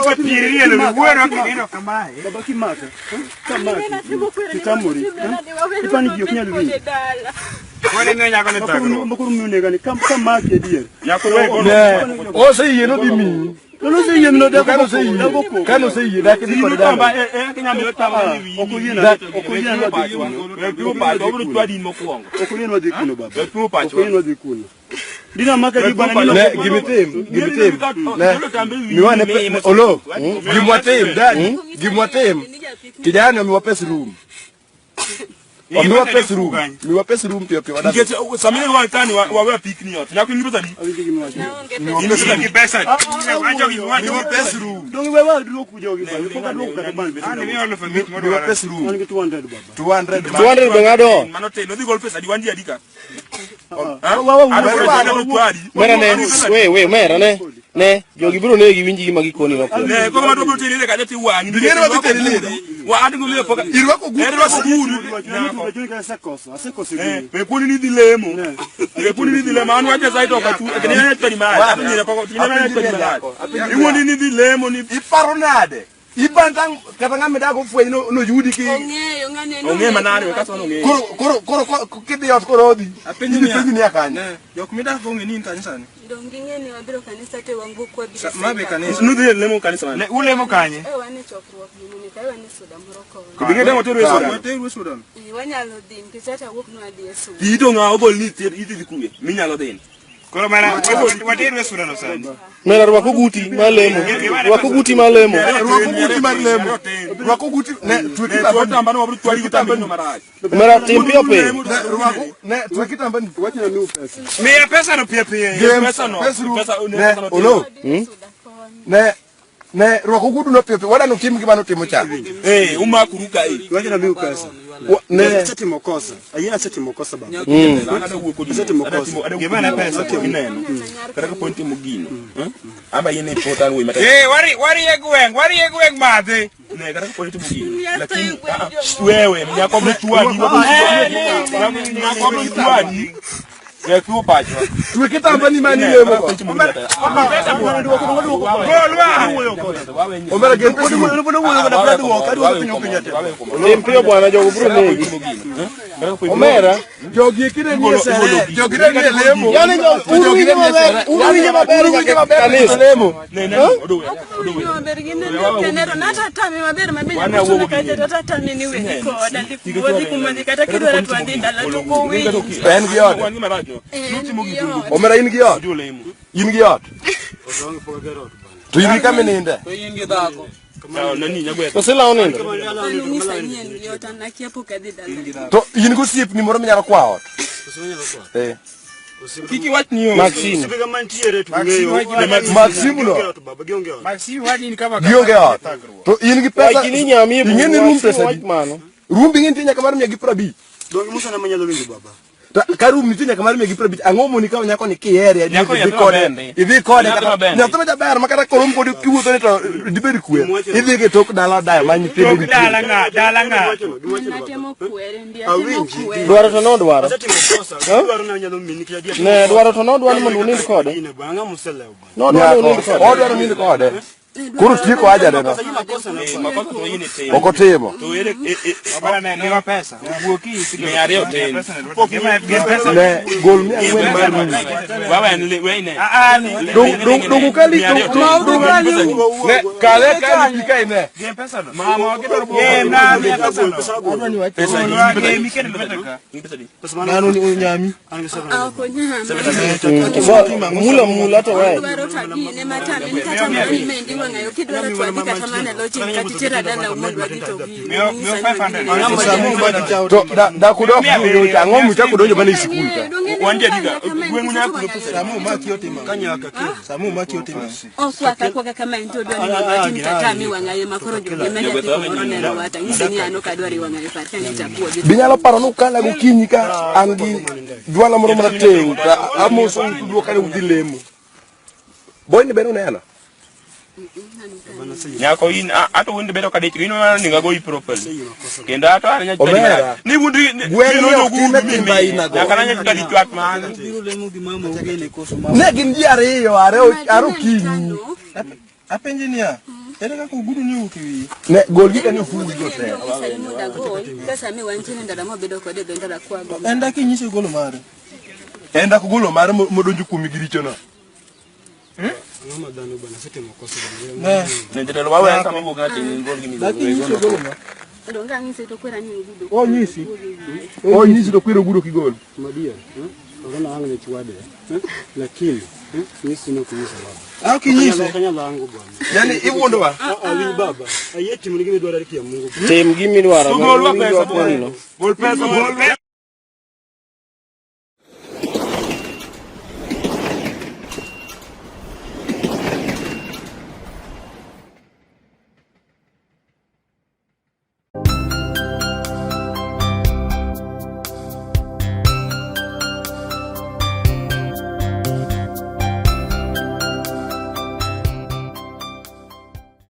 Ka pieri rielo wi wuoro kinindo kamae. Baba kimaka. Kamaki. Kitamori. Ipani ji ok nyal winjo. Kone miyo nyako ni thagruok. Makoro miyo nega ni kamaki adier. Nyako we gono. Ne, oseyie nodhi miyi. Kano oseyie no To kano oseyie, kano oseyie dak idhi kode dala. Tamba e e kinyalo tamba ni wi. Ok oyiena ok oyiena wadhi kuno. We pimo pacho, obiro chwadi in mokwongo. Ok oyiena wadhi kuno baba. We pimo Ok pacho. oyiena wadhi kuno. Dina maka gi bana ni Ne, gimitim, gimitim. Ne, miwane pe, olo, gimwatim, dadi, gimwatim. Kijana omiwa pes room. Omiwa pes room. Miwa pes room piyo piyo wadak. Nikech sama ineno wang' tani wawe apikni ot. Nyako in gi pesa di? Awinjo gima wacho. In pesa di? Pesa. Wacho gi wacho. Miwa pes room. Donge we wa duok jogi bana. Pok aduok kata ban. Miwa pes room. An gi 200 baba. 200. 200 be ng'ado. Mano tin, odhi gol pesa di wan ji adi ka? Wa wa Mera ne, we we mera ne. Ne, jogi biro negi winji gima gikoni mokwongo. Ne, koro madwa biro teri kacha ti wang'i. Ing'e ni wadhi teri lida. Wa adhi ng'o pok. Irwako ogudu. Irwako ogudu. Wacho ni asekoso, asekoso Eh, gini. we puoni ni dhi lemo. We puoni ni dhi lemo. An wach Nyasaye to ok achu. Kendo ne chwadi marach. Apenjri pok tine ne chwadi marach. Iwuondi ni dhi lemo ni Iparo nade? Ibantang kata ng'ama idak ofweny no noyudi ki Ong'eyo ng'ane no. ong'e manade we kaso ong'e. koro koro koro ko- kidhi ot koro odhi. Apenji Idhi niya. penji niya kanye. Ne, jok midak go ong'e ni in kanisa ni. Dong ging'e ni wabiro kanisa te wang'o kwa biro. Ma be kanisa. Nudhi lemo kanisa mane. Ulemo kanye? Eh wan e chokruok gini ni kae wan e soda moro kono. Binge demo teru e soda. Wateru e soda no. Eh, wanyalo dhi nikech hata wuok nwa dhi e soda. Ito ng'a ogol ni idhi dhi kuwe. Minyalo dhi. Koro mana wateru e sura no sani. Mera rwak oguti mar lemo. Rwak oguti mar lemo. Rwak oguti mar lemo. Rwak oguti ne twe kitamba. Tamba no wabiro chwadi kitamba no marach. Mera tim piyo piyo. Ne rwak ne twe kitamba ni. Wacho na miu pesa. Miya pesa no piyo piyo. James, Pesa no. pes room. Pesa Ne pesa no. olo. Wadhi e soda kono. Ne ne rwak ogudu no piyo piyo. Wadano tim gima notimo cha. Eh, umakuru ka eh. Wacho na miu pesa. Ne Asetimo kosa. Ayie asetimo kosa baba. Ada wuok kodi. Asetimo kosa. Ada wuok kodi. pesa. Ineno. Kata ka pon timo gino. Eh? Amba yene pota an wuoyi matek. Eh, wari wari e gweng', wari e gweng' madhi. Ne kata ka pon timo gino. Miya Lakini to igwen ah, ah, jomoko. wewe nyako biro chwadi. Nyako biro chwadi. We pimo pacho. twe kitamba ni mani lemo go. Golwa. Omera gen pes room. Tim piyo bwana, jogo biro negi. Omera, Jogi kine ni e sere. Jogi ne ni e lemo. yani jo uwinjo maber, uwinjo maber Uwinjo maber kanisa. lemo. Ne ne odowe. Winjo maber gineno kenero nata tame maber mabe nyaka kacha tata tame ni weni koda dhi wadhi kuma dhi kata kidwaro to wadhi dala to kowinji. En gi ode. Wan gi marach no. Omera in gi ot. In gi ot. To in gi kama ininde. Nani nyagwe. To sila onindo. An onyisa ni en gi ot an akia pok adhi dala. To in gi osiepni moro minyalo kwa ot. Eh. Kiki wach ni yo. Maxine. Osiepe mantiere to ng'eyo. Maxim no. Gionge ot baba, gionge ot. Maxi wadi in kama Gionge ot. To in gi pesa. Wachni nyami e Ing'e ni room pesa wach di. mano. Room ing'e nitie nyaka mar 150. Donge Musa na manyalo winjo baba. Ta ka room nitie nyaka mar 150. Ang'o moni kawo nyako ni kihere adier Nyako idhi nyathi kode. maber ndi. Idhi kode Nyathi kata maber ndi. nyathi ma jaber ma kata korom kodi kiwuotho ni to dibed kwer. Idhi gi tok dala dayo ma nyithindo Tok nitie. dala ng'a, dala ng'a. Giwacho no, giwacho no baba. Natemo kwere ndi atemo Awinji. kwere. Dwaro to nodwaro. Asetimo kosa. Gidwaro na nyalo mini nikech adier. Ne, dwaro to nodwaro mondo unind kode. Ine bwana, ng'a moselewo bwana. Nodwaro Nyako, unind kode. odwaro nind kode. Koro tieko haja ne no. Makosa to in itimo. Ok otimo. To ere e e Bana ne miwa pesa. Wuoki isige. Miya ariyo tin. Gem pesa. Ne gol 400 mar room. Wawe en le we ne. Ah ah ni. Dong dong dong ukali dong dong ne kale kale pika ine. Gem pesa no. Mama wakidwaro Gem na miya pesa no. Pesa Golwa gem ikende pesa ka. Pesa di. Mano ni onyami. Ah, ok onyam. Mula mula to we. Dwaro to agine matame ni kata mana ni mendi wang'ayo kidwaro to adhi kata mana lodging kata itera dala mondo wadhi to gi. Miyo miyo 500. To da da kudok donjo cha ang'o michako donjo mana e sikul ka. Wan ji adiga, gweng'u nyaka kulo pesa. Samu maki otimo. Kanyaka ki. Samu maki otimo. Oswaka kwaga kama en to dwani mondo atim tatami wang'ayo makoro jogi ema nyathi kumoro neno wata ng'ise ni an ok adwar wang'ayo par ka nyocha apuodhi. Binyalo paro ni ukala gokinyi ka an gi jwala moro marateng' to amoso uduoka ni udhi lemo. Boy ni be nuneno? Nyako in ato wundi bedo kadich in mana ninga goyi properly. Kendo ato an nya Omera. Ni wundi ni Gweng' ni nono ok time gudu timbe aina go. Nyaka nanya kadi chwat man. Biro lemo gi mama ugene koso mama. Ne gin ji ariyo are are okinyi. Apenji niya. Ere kaka ogudu ni owuok e wiye? Ne gol gi kanyo fugi go te. Pesa mi wantie ni ndara mobedo kode e dho ndara kwago. En dak inyise golo mare. En dak ogolo mare modonjo kuomi gi richono. Ne. Ne jatelo wawe sama wuok ng'ati gol gi Dak inyise golo mare. Donge ang'ise to kwera ni ogudu. Onyisi. Onyisi to kwero ogudu kigol. Madier, ok na ang' ne chwade, lakini nyisi no kunyisa baba. Ok inyise. Ok anyal ango bwana. Yaani iwuondowa. Awinj baba, ayie timo ni gima idwaro kia Mungu. Tim gimidwaro. Gol winj pesa wakoni no. Gol pesa. Gol pesa.